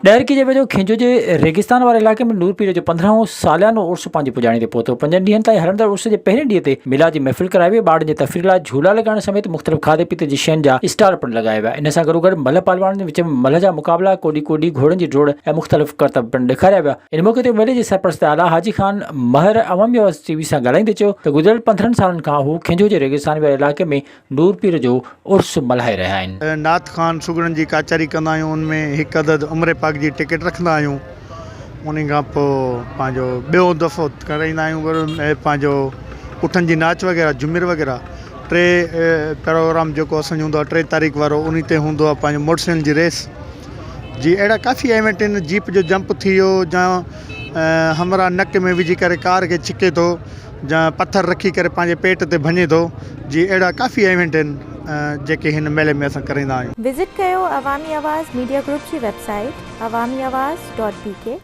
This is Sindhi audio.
ڏهرڪي جي ويجهو کينجهو جي ريگستان واري علائقي ۾ نور پير جو 15 هون ساليانو عرس پنهنجي پڄاڻي تي پهتو. پنجن ڏينهن تائين هلندڙ عرس جي پهرين ڏينهن تي ميلاد جي محفل ڪرائي وئي، ٻارڙن جي تفريح لاء جهولا لڳائڻ سميت مختلف کاڌي پيتي جي شين جا اسٽال پڻ لڳايا ويا. ان سان گڏوگڏ ملهه پهلوانن جي وچ ۾ ملهه جا مقابلا، ڪوڏي ڪوڏي، گهوڙن جي ڊوڙ ۽ مختلف ڪرتب پڻ ڏيکاريا ويا. ان موقعي تي ميلي جي سرپرست اعليٰ حاجي خان مهر عوامي آواز ٽي وي سان ڳالهائيندي چيو ته گذريل 15 سالن کان هو کينجهو جي ريگستان واري علائقي ۾ نور پير جو عرس ملهائي رهيا آهن. نعت خوان سگهڙن جي ڪچهري ڪندا آهيون ان ۾ هڪ عدد عمر پاڪ جي ٽڪيٽ رکندا آهيون انهي کان پوء پنهنجو ٻيو دفعو ڪرائيندا آهيون پنهنجو اٺن جي ناچ وغيره جهمر وغيره ٽي پروگرام جيڪو اسان جو هوندو آهي ٽي تاريخ وارو انهي تي هوندو آهي پنهنجو موٽر سائيڪل جي ريس جي اهڙا ڪافي ايونٽ آهن جيپ جو جمپ ٿي ويو يا همراهه نڪ ۾ وجهي ڪري ڪار کي ڇڪي ٿو جا پٿر رکي ڪري پنهنجي پيٽ تي ڀڃي ٿو جي اهڙا ڪافي ايونٽ آهن جيڪي هن ميلي ۾ اسان ڪرائيندا آهيون. وزٽ ڪيو عوامي آواز ميڊيا گروپ جي website Awami Awaz dot B K.